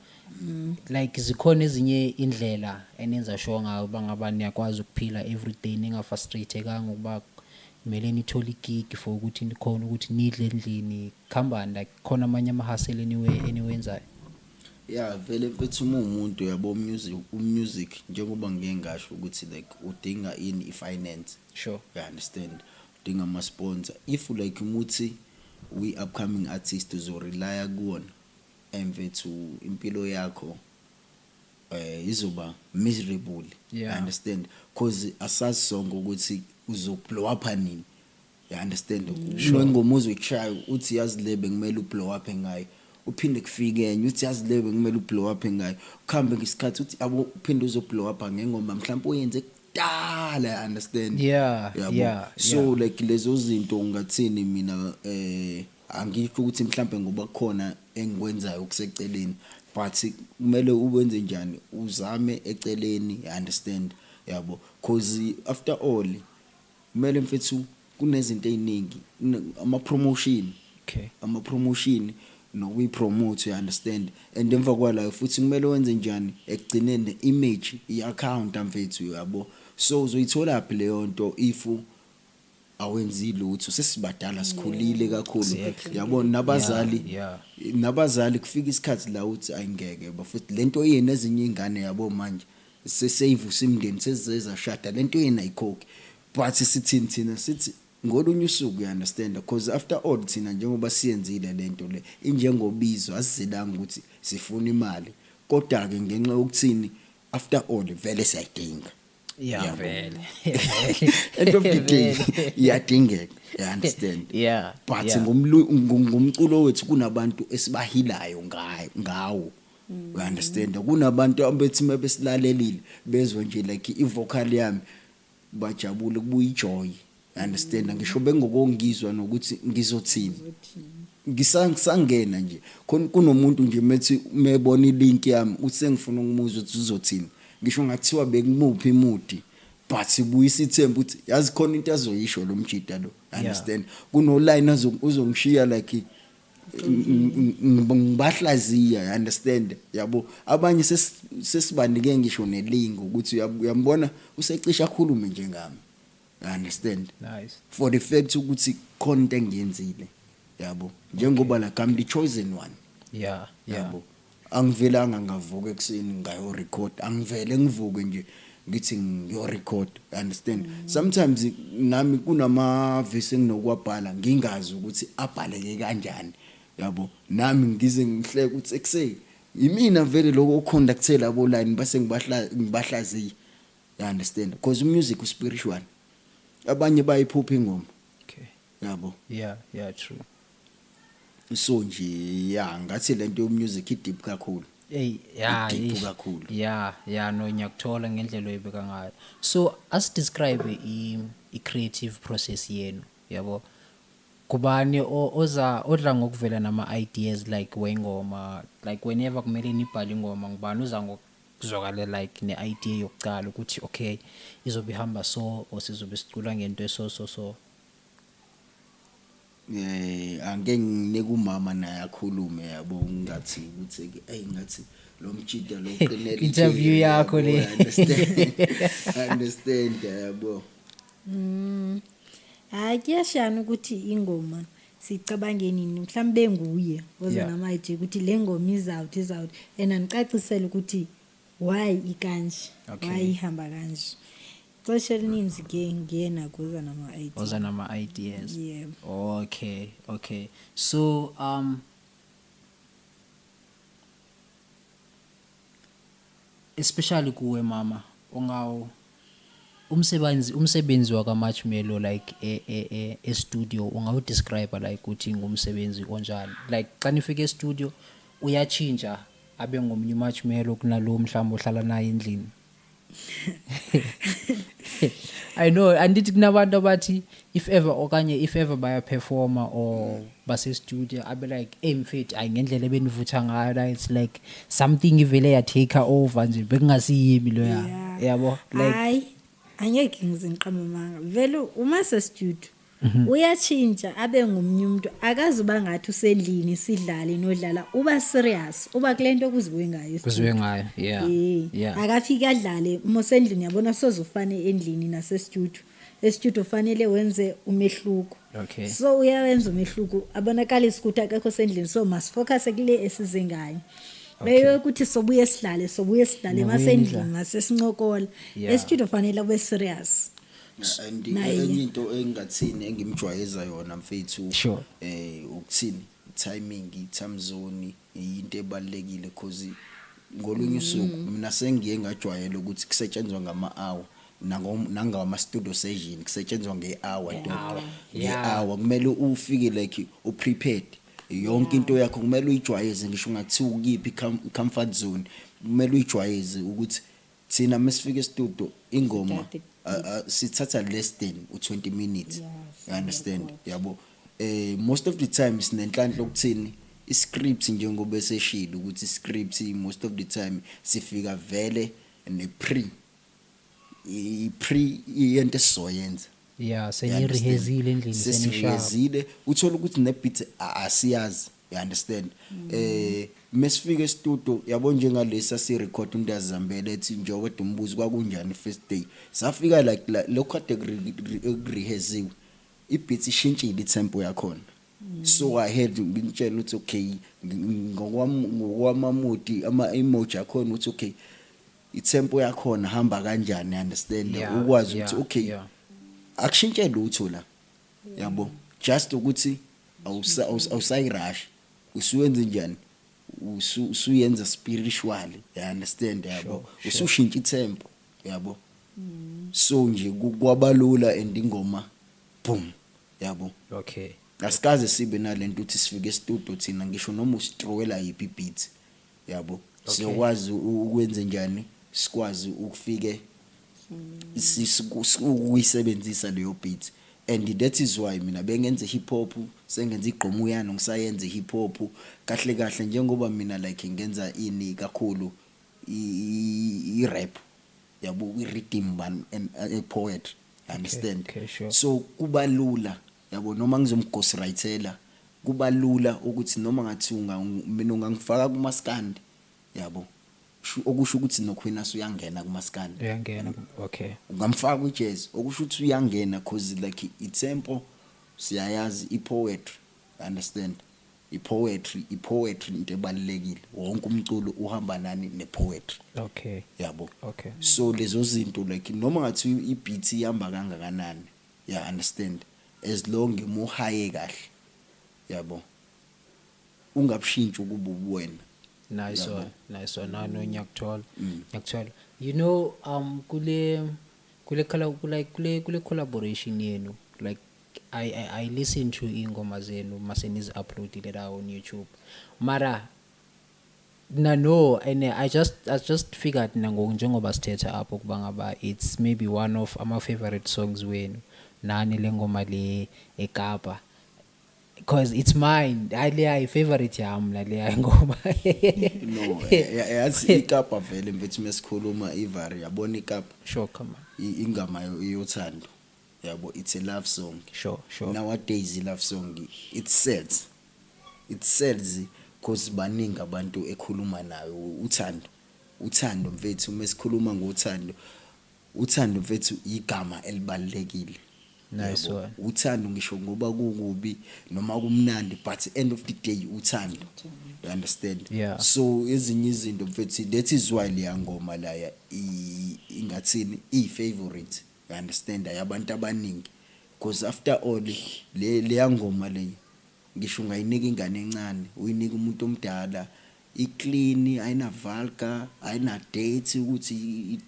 Speaker 1: Like zikhona ezinye indlela enenza sure ngayo bangaba niyakwazi ukuphila everyday, ningafrustratekanga ukuba kumele nithole igig for ukuthi nikhone ukuthi nidle endlini, khambani, like khona amanye ama-hustle eniwenzayo?
Speaker 2: Ya, vele mfethu, uma umuntu yabo music njengoba ngike ngasho ukuthi like udinga ini, i-finance. You understand? Udinga ama-sponsor. If like umuthi we upcoming artist uzorelya kuwona, mfethu, impilo yakho izoba miserable. Understand? Cause asazi sonke ukuthi uzoblow up nini, you understand? Ngoma uzoyishaya uthi yazi le bekumele ublow up ngayo, uphinde kufike enye uthi yazi le bekumele ublow up ngayo, kuhambe ngesikhathi uthi abo uphinde uzoblow up ngengoma mhlawumbe uyenze kudala, you understand? Yabo. So like lezo zinto ungathini, mina angikho ukuthi mhlambe ngoba kukhona engikwenzayo okuseceleni, but kumele uwenze njani, uzame eceleni, you understand? Yabo, cause after all kumele mfethu kunezinto eziningi, ama promotion, ama promotion nokuyipromote, you understand? And emva kwalayo futhi kumele wenze njani, ekugcineni ne-image i-account mfethu, yabo. So uzoyithola phi leyo nto if awenzi lutho? Sesibadala, sikhulile kakhulu, yabo, nabazali, nabazali kufika isikhathi la uthi ayingeke bafuthi lento yeni, ezinye ingane yabo manje seseyivuse imindeni, sezezashada, lento yeni ayikhokhi, but sithini thina? Sithi ngolunye usuku, you understand? Because after all thina njengoba siyenzile lento le injengobizo, asizelanga ukuthi sifuna imali, kodwa ke ngenxa yokuthini, after all vele siyayidinga. Yabo.
Speaker 1: Vele.
Speaker 2: End of the day iyadingeka, you understand? But ngomculo wethu kunabantu esibahilayo ngayo ngawo, you understand? Kunabantu abethi mebesilalelile bezwe nje like ivocal yami bajabule, kubuya ijoy, you understand? Ngisho bengokongizwa nokuthi ngizothini, ngisangena nje khona kunomuntu nje methi mebona ilink yami uthi sengifuna ukumuzwa ukuthi uzothini, ngisho ngathiwa bekumuphi imudi, but ibuyisa ithemba ukuthi yazi khona into azoyisho lo mjida lo, understand? Kuno line uzongishiya like ngibahlaziya, you understand? Yabo, abanye sesibanike ngisho nelingo ukuthi uyambona usecisha akhulume njengami, you understand?
Speaker 1: Nice.
Speaker 2: For the fact ukuthi khona into engiyenzile, yabo, njengoba like I'm the chosen one. Yabo, angivelanga ngavuka ekuseni ngayo record, angivele ngivuke nje ngithi ngiyo record, understand? Sometimes nami kunama verse enginokuwabhala ngingazi ukuthi abhaleke kanjani, yabo, nami ngize ngihleke ukuthi ekuse yimina vele lokho oconducte labo line base ngibahlaziya, you understand? Because music is spiritual, abanye bayiphupha ingoma. Yabo.
Speaker 1: Yeah, true.
Speaker 2: So nje ya, ngathi lento yomusic i-deep kakhulu.
Speaker 1: Hey, yeah,
Speaker 2: I-deep
Speaker 1: eish.
Speaker 2: kakhulu.
Speaker 1: Yeah, no, ngiyakuthola ngendlela oyibeka ngayo. So, as describe i creative process yenu, yabo. Kubani oza odla ngokuvela nama ideas like wengoma, like whenever kumele nibhale ingoma, ngubani uza ngokuzwakala like ne idea yokuqala ukuthi okay, izobe ihamba so or sizobe sicula ngento so so so?
Speaker 2: Angeke nginike umama naye akhulume, yabo, ngingathi ukuthi hey, ngathi lo mjida lo uqinele.
Speaker 1: Interview yakho le.
Speaker 2: Understand, understand, yabo.
Speaker 3: Hayi, kuyashana ukuthi ingoma sicabange nini, mhlawumbe nguye oza nama-idea ukuthi le ngoma izawuthi and andicacisele ukuthi why ikanje, why ihamba kanje. Ixesha elininzi ke nguyena kuza nama-idea.
Speaker 1: Oza nama ideas.
Speaker 3: Yeah.
Speaker 1: Okay. So especially kuwe mama, ungawo umsebenzi waka Marshmello like e studio, ungawu describe like ukuthi ngumsebenzi onjani? Like xa nifika e studio uyachinja abe ngomnye uMarshmello kunalo mhlawumbe ohlala naye endlini? I know andithi kunabantu abathi if ever okanye if ever bayaperforma or base studio abe like, hey mfethu, ayi ngendlela ebenivutha ngayo la, it's like something ivele ya take over nje, bekungasiyimi lo ya. Yabo, like
Speaker 3: Hayi, angeke ngize ngiqambe amanga, vele uma sestudio uyatshintsha abe ngumnye umuntu, akazi uba ngathi usendlini sidlale nodlala, uba serious, uba kule nto kuziwe ngayo.
Speaker 1: Kuziwe ngayo, yeah.
Speaker 3: Akafiki adlale uma usendlini, yabona, soze ufane endlini nasestudio. Estudio fanele wenze umehluko. So uyawenza umehluko, abonakalisa ukuthi akekho sendlini, so masifocus kule esize ngayo. Beye ukuthi sobuye sidlale, sobuye sidlale
Speaker 1: Nibuye
Speaker 3: masendlini
Speaker 1: nidlale.
Speaker 3: masesincokola.
Speaker 1: Yeah.
Speaker 3: E-studio fanele kube serious.
Speaker 2: And
Speaker 3: Naye.
Speaker 2: enye into engingathini engimjwayeza yona mfethu, ukuthini, timing, time zone into ebalekile, cause ngolunye usuku mina sengiye ngajwayela ukuthi kusetshenzwa ngama hour, nangama studio session kusetshenzwa ngehour dog. Ngehour kumele ufike like u prepared yonke into yakho, kumele uyijwayeze ngisho ungathiwa ukiphi comfort zone, kumele uyijwayeze ukuthi thina mesifika e-studio ingoma sithatha less than u20 minutes.
Speaker 3: Yes,
Speaker 2: You understand, yabo? Most of the time sinenhlanhla ukuthini, iscript, njengoba eseshilo ukuthi iscript most of the time sifika vele ne pre i pre yento esizoyenza.
Speaker 1: Yeah.
Speaker 2: You
Speaker 1: Senirihezile
Speaker 2: understand?
Speaker 1: endlini, senishap.
Speaker 2: Sesirihezile, uthola ukuthi nebeat asiyazi, you understand? Mesifika e-studio, yabo, njengalesi asirecord uNtazambele ethi njengoba umbuzo kwakunjani first day, safika like lokho kade kuriheziwe, ibeat ishintshile, itempo yakhona. So I had ngimtshela ukuthi okay, ngokwamamudi ama emoji akhona ukuthi okay, itempo yakhona hamba kanjani, you understand? Ukwazi ukuthi okay, akushintshe lutho la, yabo, just ukuthi awusayirush, usuwenze njani, usuyenza spiritually, you understand, yabo?
Speaker 1: Sure.
Speaker 2: Usushintsha itempo, yabo. So nje kwabalula and ingoma boom, yabo. Asikaze sibe nalento ukuthi sifike e-studio thina, ngisho noma usitrowela yiphi ibeat, yabo, siyokwazi ukwenze njani, sikwazi ukufike ukuyisebenzisa leyo beat. And that is why mina bengenza hip hop, sengenza igqomuyana, ngisayenza hip hop kahle kahle, njengoba mina like ngenza ini kakhulu, i rap, yabo, i rhythm and poetry, understand?
Speaker 1: Okay, sure.
Speaker 2: So kuba lula, yabo, noma ngizomghostwritela, kuba lula ukuthi noma ngathi unga mina ungangifaka kumaskandi, yabo. Okusho ukuthi noQueen uyangena kumaskandi.
Speaker 1: Uyangena, okay.
Speaker 2: Ungamfaka kwijazz, okusho ukuthi uyangena, cause like itempo siyayazi, ipoetry, understand? Ipoetry into ebalekile, wonke umculo uhamba nani nepoetry, yabo. So lezo zinto like noma ngathi ibeat ihamba kangakanani, yeah, understand, as long muhaye kahle, yabo, ungabushintshi ukuba ubuwena.
Speaker 1: Nice.
Speaker 2: Yabo.
Speaker 1: One, nice one. No, ngiyakuthola, ngiyakuthola. Kule kule kule collaboration yenu, like I listen to ingoma zenu mase nizi-uploadile la on YouTube, mara na no, and I just figured nangoku njengoba sithetha apho kuba ngaba it's maybe one of ama favorite songs wenu nani le ngoma le eKapa, because it's mine, hayi le ayi favorite yami la le ngoma.
Speaker 2: No, yazi iKapa vele mfethu, mesikhuluma ivari, yabona iKapa,
Speaker 1: Sure, come on.
Speaker 2: Ingoma yothando, yabo, it's a love song.
Speaker 1: Sure.
Speaker 2: Nowadays i love song it sells because baningi abantu ekhuluma nayo uthando. Uthando mfethu, mesikhuluma ngothando, uthando mfethu igama elibalekile.
Speaker 1: Nice
Speaker 2: Yabo.
Speaker 1: one.
Speaker 2: Uthando ngisho ngoba kukubi noma kumnandi, but end of the day uthando, you understand?
Speaker 1: Yeah.
Speaker 2: So ezinye izinto mfethu, that is why leya ngoma laya ingathini, i favorite, you understand, yabantu abaningi, because after all le leya ngoma le ngisho ungayinika ingane encane, uyinika umuntu omdala, iclean, ayina vulgar, ayina date ukuthi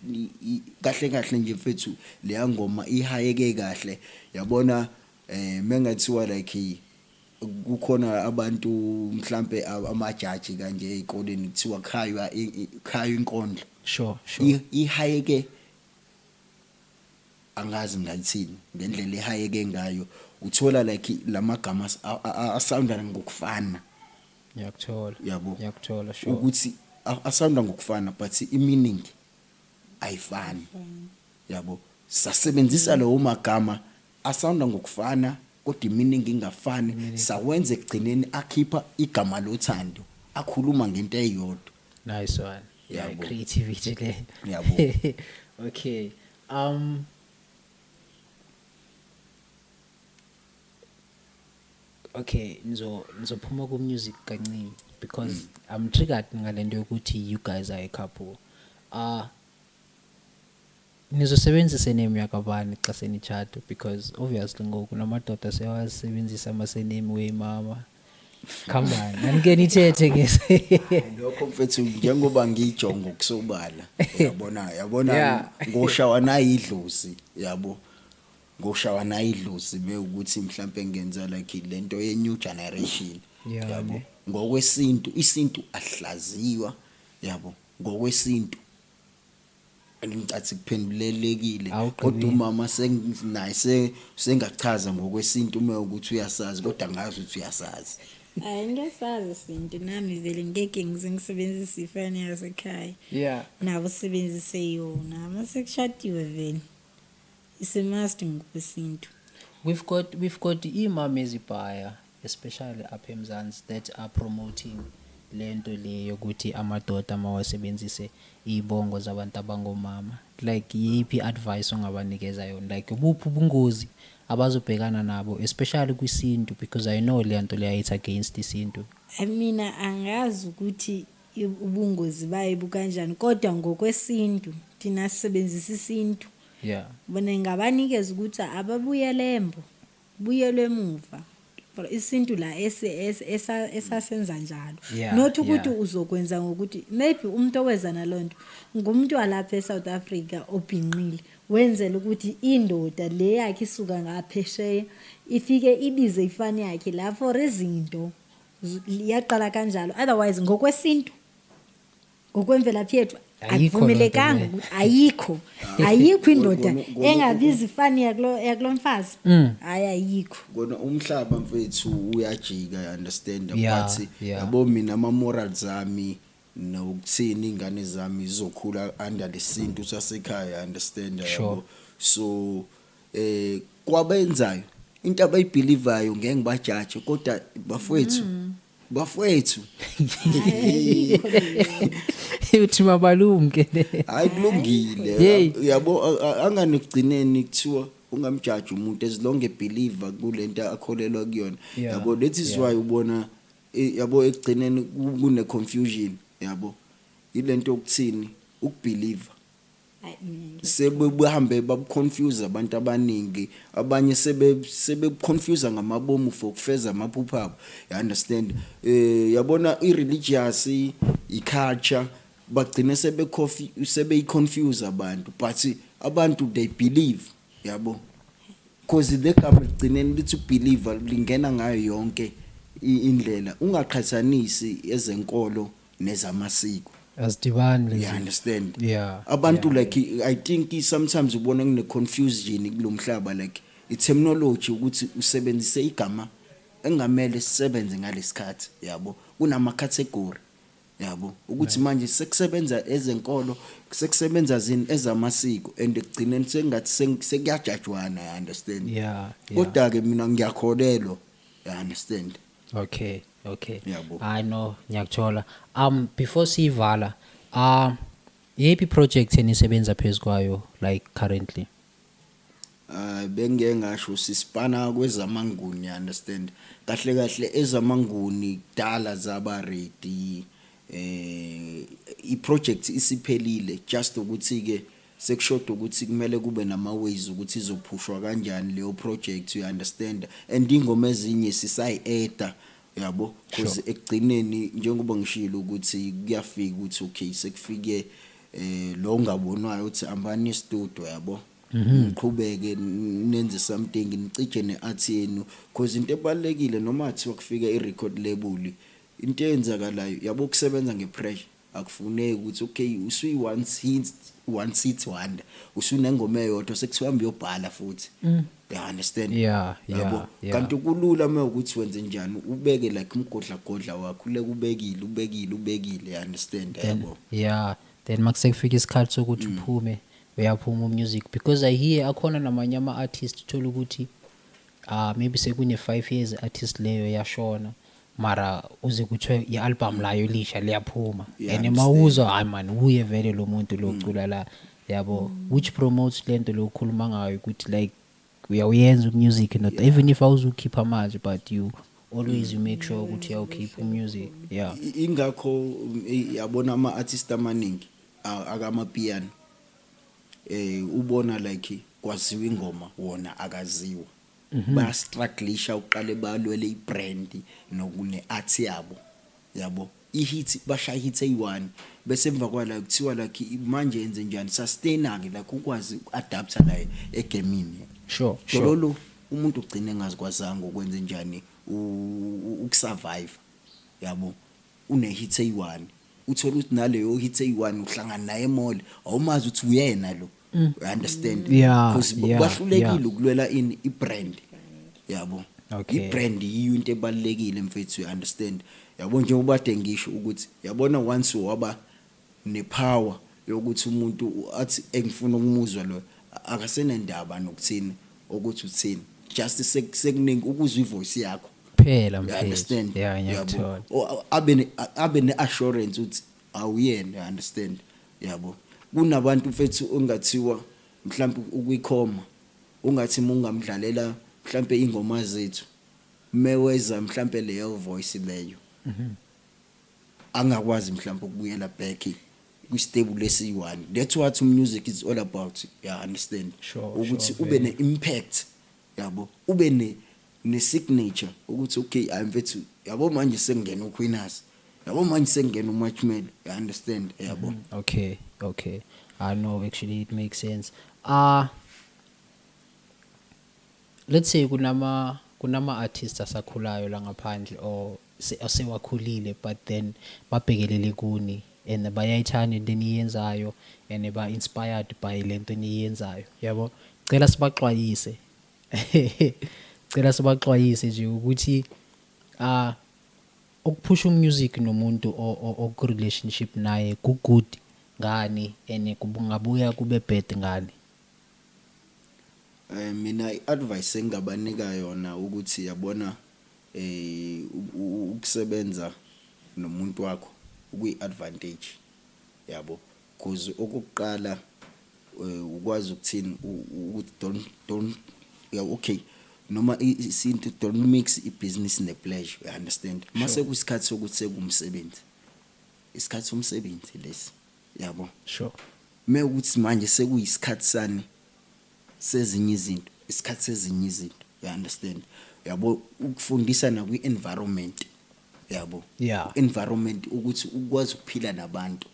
Speaker 2: kahle kahle nje mfethu leya ngoma ihayeke kahle, yabona. Mengathiwa like kukhona abantu mhlambe amajaji kanje ezikoleni, kuthiwa khaywa khaywa inkondlo,
Speaker 1: Sure.
Speaker 2: Ihayeke, angazi ngayithini ngendlela ehayeke ngayo, uthola like lamagama asounda ngokufana.
Speaker 1: Ngiyakuthola.
Speaker 2: Yabo.
Speaker 1: Ngiyakuthola, sure.
Speaker 2: Ukuthi asounda ngokufana but i-meaning ayifani, yabo. Sasebenzisa lawo magama asounda ngokufana kodwa i-meaning ingafani, sawenza ekugcineni akhipha igama lothando akhuluma ngento eyodwa.
Speaker 1: Nice one. Yeah.
Speaker 2: Yabo.
Speaker 1: Creativity le.
Speaker 2: Yabo.
Speaker 1: Okay. Okay, nizophuma ku music kancane because I'm triggered ngalento yokuthi you guys are a couple. Nizosebenzisa name yakabani xa senitshata? Because obviously ngoku namadoda seyawasebenzisa ama-surname wemama. Come on, nanike nithethe ke.
Speaker 2: Lokho mfethu, njengoba ngiyijongo kusobala, uyabona, yabona, ngoshawa nayidlozi, yabo, ngoshawa nayidlozi mewukuthi mhlambe ngenza like lento ye new generation, yabo. Ngokwesintu, isintu ahlaziwa, yabo, ngokwesintu ngicathi kuphendulelekile.
Speaker 1: Awugqibile.
Speaker 2: Kodwa umama senginaye sengachaza ngokwesintu uma ukuthi uyasazi, kodwa ngazi ukuthi uyasazi.
Speaker 3: Hayi, ngiyasazi isintu nami vele, ngeke ngize ngisebenzise ifani yasekhaya. Nabo sebenzise yona mase kushadiwe, vele ise-must ngokwesintu.
Speaker 1: We've got imama ezibhaya, especially apha eMzansi, that are promoting lento le yokuthi amadoda mawasebenzise izibongo zabantu abangomama. Like, yiphi advice ongabanikeza yona? Like, ubuphi ubungozi abazobhekana nabo, especially kwisintu, because I know le nto leya, it's against isintu.
Speaker 3: Mina angazi ukuthi ubungozi bayo bukanjani, kodwa ngokwesintu thina sisebenzisa isintu. Bona ngabanikeza ukuthi ababuyele embo, buyelwe emuva for isintu la esasenza njalo, not ukuthi uzokwenza ngokuthi maybe umuntu oweza nalonto ngumuntu walapha eSouth Africa obhinqile, wenzela ukuthi indoda le yakhe isuka ngaphesheya ifike ibize ifani yakhe la for izinto. Yaqala kanjalo. Otherwise ngokwesintu, ngokwemvelaphi yethu,
Speaker 1: Ayikho loo nto
Speaker 3: akuvumelekanga
Speaker 1: leyo.
Speaker 3: ukuthi ayikho indoda engabiza ifani yakulo mfazi. Hayi, ayikho.
Speaker 2: Kona umhlaba mfethu uyajika, understand? But yabo, mina ama morals ami nokuthini, ingane zami zizokhula under lesintu sasekhaya, understand?
Speaker 1: Sure.
Speaker 2: Yabo, so kwabenzayo into abayibelievayo ngeke ngibajaje, kodwa bafowethu, bafowethu.
Speaker 3: Ayikho leyo.
Speaker 1: Uthi mabalumke.
Speaker 2: Hayi, kulungile.
Speaker 1: Hey.
Speaker 2: Yabo, angani kugcineni kuthiwa ungamjaji umuntu as long a believer kulento akholelwa kuyona. Yabo, that is why ubona yabo, ekugcineni kune confusion, yabo, ilento yokuthini ukubelieve.
Speaker 3: Hayi, mina
Speaker 2: Sebehambe babuconfuse abantu abaningi, abanye sebe confuse ngamabomu for kufeza amaphupho abo, you understand? Yabona, i-religious, i-culture, bagcine sebe sebeyiconfuse abantu, but abantu they believe, yabo, because le gama ligcineni lithi believer lingena ngayo yonke indlela. Ungaqhathanisi ezenkolo nezamasiko.
Speaker 1: Azidibani lezi.
Speaker 2: You understand?
Speaker 1: Yeah.
Speaker 2: Abantu, like, I think sometimes ubona kune confusion kulomhlaba, like i-terminology, ukuthi usebenzise igama engamele sisebenze ngalesikhathi, yabo, kunama category, yabo, ukuthi manje sekusebenza ezenkolo, sekusebenza zini, ezamasiko, and ekugcineni sengathi sekuyajajwana, you understand?
Speaker 1: Yeah.
Speaker 2: Kodwa ke mina ngiyakholelwa, you understand?
Speaker 1: Okay.
Speaker 2: Yabo.
Speaker 1: I know, ngiyakuthola. Before sivala, yiphi project enisebenza phezukwayo, like, currently?
Speaker 2: Bengeke ngasho, sisipana kwezamanguni, you understand? Kahle kahle ezamanguni kudala zaba ready, i-project isiphelile, just ukuthi ke sekushoda ukuthi kumele kube nama ways ukuthi izophushwa kanjani leyo project, you understand? And ingoma ezinye sisayi-eda, yabo, because ekugcineni njengoba ngishilo ukuthi kuyafika ukuthi okay, sekufike lo ongabonwayo uthi ambani studio, yabo, niqhubeke nenze something, nicije ne-art yenu, because into ebalekile noma kuthiwa kufika i-record label, into eyenzakalayo, yabo, kusebenza ngepressure. Akufuneki ukuthi okay, usuyi one hit, one hit wonder, usunengoma eyodwa, sekuthiwa hamba uyobhala futhi, you understand?
Speaker 1: Yeah.
Speaker 2: Yabo, kanti kulula uma ukuthi wenze njani, ubeke like umgodla godla wakho, uleke ubekile, ubekile, ubekile, you understand?
Speaker 1: Then,
Speaker 2: Yabo.
Speaker 1: yeah, then makusekufika isikhathi sokuthi uphume, uyaphuma umusic, because I hear akhona namanye ama-artist, uthola ukuthi maybe sekune 5 years artist leyo yashona, mara uze kuthiwe i-album layo lisha liyaphuma,
Speaker 2: Yeah,
Speaker 1: and
Speaker 2: understand.
Speaker 1: mawuzwa, hayi man, uye vele lo muntu lo cula la, yabo, which promotes lento lo ukhuluma ngayo ukuthi like uyawuyenza umusic, not even if awuzukhipha manje, but you Always you make sure ukuthi uyawukhipha music, yeah.
Speaker 2: Ingakho yabona ama artist amaningi akamapiano ubona like kwaziwa ingoma, wona akaziwa, bayastrugglisha uqale balwele ibrand nokune art yabo, yabo, ihit, bashaya hit eyi1, bese emva kwala kuthiwa like manje yenze njani, sustain ke, like ukwazi ukuadapta la egamini. Dololo umuntu ugcine engazikwazanga ukwenza njani ukusurvive, yabo, une hit eyi1, uthola ukuthi naleyo hit eyi1 uhlangana naye emall, awumazi ukuthi uyena lo, you understand? Because bahlulekile ukulwela ini, ibrand, yabo. Ibrand yiyo into ebalekile, mfethu, you understand? Yabo, njengoba kade ngisho ukuthi yabona once waba nepower yokuthi umuntu athi engifuna ukumuzwa lo, akasenendaba nokuthini, ukuthi uthini, just sekuningi ukuzwa ivoice yakho.
Speaker 1: Phela
Speaker 2: You
Speaker 1: mfethu.
Speaker 2: understand?
Speaker 1: Yeah.
Speaker 2: Yabo.
Speaker 1: Ngiyakuthola.
Speaker 2: Abe ne assurance ukuthi awuyena, you understand? Yabo, kunabantu mfethu ongathiwa mhlawumbe ukuyikhoma, ungathi uma ungamdlalela mhlawumbe ingoma zethu, meweza mhlawumbe leyo voice leyo, angakwazi mhlawumbe ukubuyela back kwi-stable esiyi-one. That's what music is all about, you understand? Ukuthi ube ne-impact, yabo, ube ne-signature ukuthi okay, hayi mfethu, yabo, manje sekungena uQueeners, yabo, manje sekungena uMarshmello, you understand? Yabo.
Speaker 1: Okay, I know, actually it makes sense. Let's say kunama artists asakhulayo la ngaphandle or asewakhulile, but then babhekelele kuni and bayayithanda into eniyenzayo and ba inspired by lento eniyenzayo, yabo. Cela sibaxwayise nje ukuthi ukuphusha umusic nomuntu oku relationship naye ku good ngani and kungabuya kube bad ngani?
Speaker 2: Mina iadvice engingabanika yona ukuthi yabona ukusebenza nomuntu wakho kuyi advantage, yabo, because okokuqala ukwazi ukuthini ukuthi don't, yeah, okay, noma isintu, don't mix ibusiness nepleasure, you understand? Mase kuyisikhathi sokuthi sekumsebenzi, isikhathi somsebenzi lesi, yabo. Me ukuthi manje sekuyisikhathi sani sezinye izinto, isikhathi sezinye izinto, you understand? Yabo, ukufundisa na kwi-environment, yabo, environment ukuthi ukwazi ukuphila nabantu,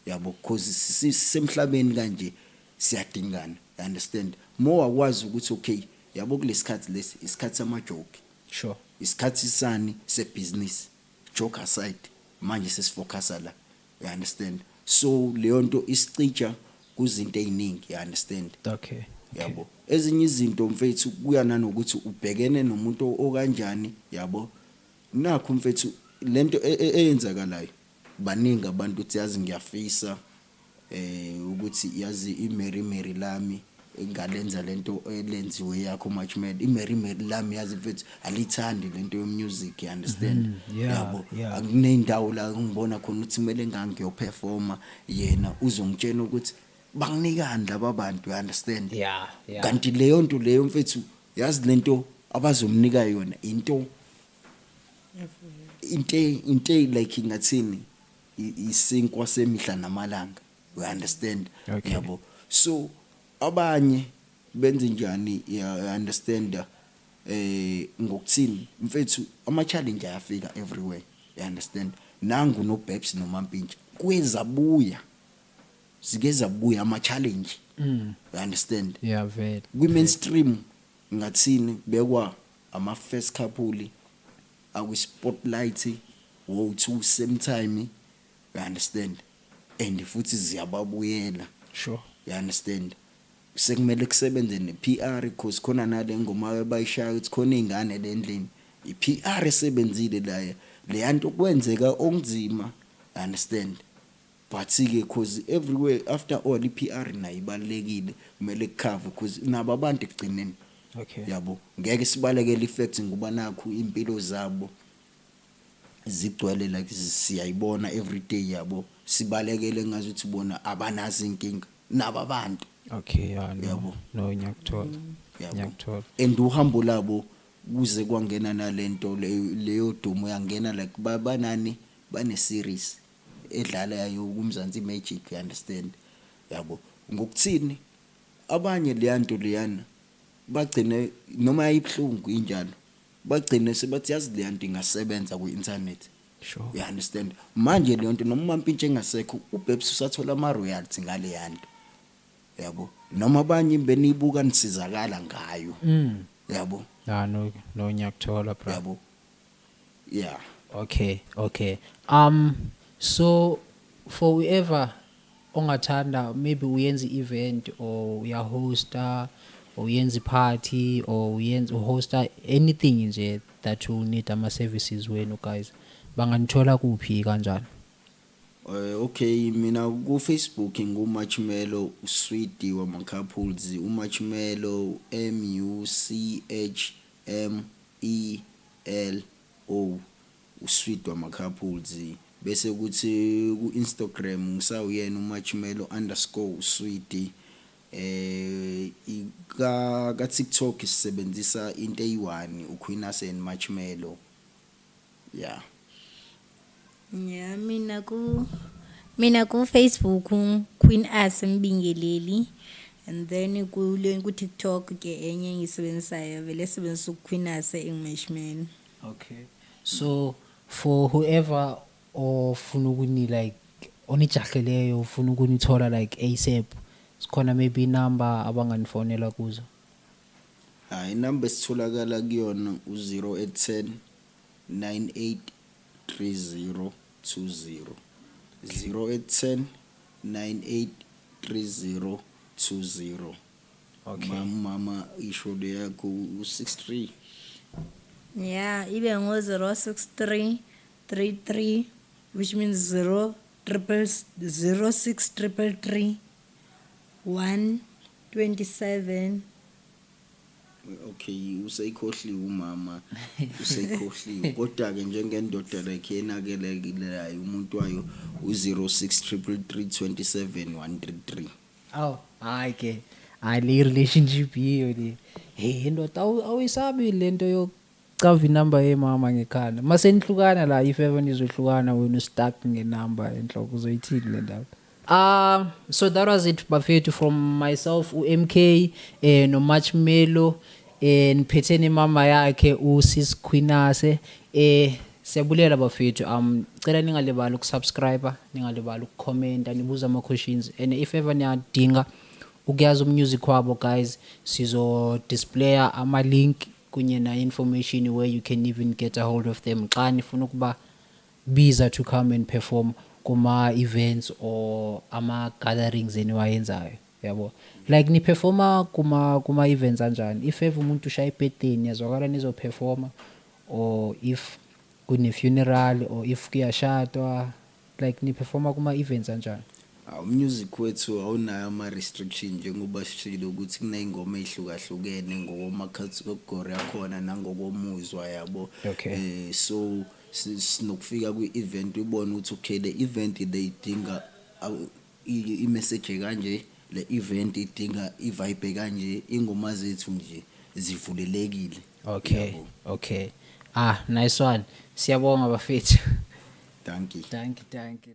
Speaker 2: yabo, because sisemhlabeni kanje, siyadingana, you understand? More wakwazi ukuthi okay, yabo, kulesikhathi lesi isikhathi sama joke, isikhathi sani sebusiness, joke aside, manje sesifocusa la, you understand? So leyo nto isicija kuzinto eziningi, you understand?
Speaker 1: Okay.
Speaker 2: Yabo, ezinye izinto mfethu kuya nanokuthi ubhekene nomuntu okanjani, yabo. Nakho mfethu lento eyenzakalayo, baningi abantu uthi yazi ngiyafisa ukuthi yazi iMary Mary lami engalenza lento elenziwe yakho Marshmello, iMary Mary lami yazi mfethu alithandi lento yo music, you understand?
Speaker 1: Yeah.
Speaker 2: Yabo, akuneyindawo la ngibona khona ukuthi kumele ngangiyoperforma, yena uzongitshela ukuthi banginikani laba bantu, you understand?
Speaker 1: Yeah.
Speaker 2: Kanti leyo nto leyo mfethu, yazi lento abazomnika yona into like ngathini, isinkwa semihla namalanga, you understand?
Speaker 1: Okay.
Speaker 2: Yabo, so abanye benze njani, you understand, ngokuthini mfethu, ama challenge ayafika everywhere, you understand? Nangu no Babes noMampintsha kwezabuya, zike zabuya ama challenge, you understand?
Speaker 1: Yeah, vele.
Speaker 2: Kwi mainstream ngathini, bekwa ama first couple akwi spotlight wo two same time, you understand? And futhi ziyababuyela. You understand? Sekumele kusebenze ne-PR because khona nale ngoma abayishaya ukuthi khona ingane le ndlini, i-PR esebenzile la, leya nto kwenzeka okunzima, you understand? But ke cause everywhere after all i-PR nayo ibalekile, kumele kucover because nabo abantu ekugcineni. Yabo, ngeke sibalekele effects ngoba nakho impilo zabo zigcwele, like siyayibona every day, yabo, sibalekele ngazuthi bona abanazo inkinga nabo abantu.
Speaker 1: Okay, yeah, no.
Speaker 2: Yabo.
Speaker 1: No, ngiyakuthola.
Speaker 2: Yabo.
Speaker 1: Ngiyakuthola.
Speaker 2: And uhambo labo Kuze kwangena nalento leyo dumo yangena, like banani bane series edlalayo kuMzansi Magic, you understand, yabo. Ngokuthini abanye leyanto leyana bagcine noma yayibhlungu injalo, bagcine sebathi yazi leyanto ingasebenza ku-internet. You understand? Manje leyo nto, noma uMampintsha engasekho, uBabes usathola ama-royalty ngale yanto, yabo, noma abanye beniyibuka nisizakala ngayo, yabo.
Speaker 1: Ah, no, ngiyakuthola, bro.
Speaker 2: Yabo, yeah.
Speaker 1: Okay. So for whoever ongathanda, maybe uyenza event or uyahosta or uyenza party or uyenza uhosta anything nje that you need ama services wenu guys, banganithola kuphi, kanjani?
Speaker 2: Okay, mina ku Facebook nguMachmelo uSweet wama couples, uMachmelo M U C H M E L O, uSweet wama couples. Bese kuthi ku Instagram ngisawuyena uMachmelo_Sweet. Ka TikTok sisebenzisa into eyi1, uQueenas and Machmelo, yeah.
Speaker 3: Yeah, mina ku Facebook Queen As Mbingeleli, and then ku TikTok ke enye engiyisebenzisayo vele sebenzisa uQueen As Englishman.
Speaker 1: Okay. So for whoever ofuna ukuni like onijaheleyo, ufuna ukunithola like ASAP, sikhona maybe inumber abanganifonela kuzo?
Speaker 2: Hayi, inamba esitholakala kuyona u-0810 9830 20, 0810 9830 20. Mama, isho le yakho, u-63.
Speaker 3: Yeah, ibe ngo 063 33, which means 0 triple 06 333 1 27.
Speaker 2: Okay, usayikhohliwe umama, usayikhohliwe, kodwa ke njengendoda like yenakelekelayo umuntu wayo, u-06 333 27 133.
Speaker 1: Aw, hayi ke. Hayi, le relationship yiyo le. Hey ndoda, awuyisabi lento yokucava inamba yemama ngekhanda? Mase nihlukana la, if ever nizohlukana, wena stuck ngenamba enhloko, uzoyithini le ndaba? So that was it bafethu from myself uMK no Marshmello, niphethe nemama yakhe uSis Queenase. Siyabulela bafethu. Cela ningalibali ukusubscribe, ningalibali ukucomment, nibuza ama questions, and if ever niyadinga ukuyazi umusic wabo guys, sizo displaya ama link kunye na information where you can even get a hold of them xa nifuna ukuba biza to come and perform kuma events or ama gatherings eniwayenzayo, yabo. Like ni performa kuma events anjani? If ever umuntu ushaya ibirthday, niyazwakala nizoperforma, or if kune funeral, or if kuyashadwa, like ni performa kuma events anjani?
Speaker 2: Umusic wethu awunayo ama-restriction, njengoba sishilo ukuthi kuney'ngoma ey'hlukahlukene ngokwama-category akhona nangokomuzwa, yabo. So sinokufika kwi-event ubone ukuthi okay, le event le idinga i-message kanje, le event idinga i-vibe kanje. Ingoma zethu nje zivulelekile. Yabo.
Speaker 1: Okay, ah, nice one, siyabonga bafethu.
Speaker 2: Thank you.
Speaker 1: Thank you, thank you.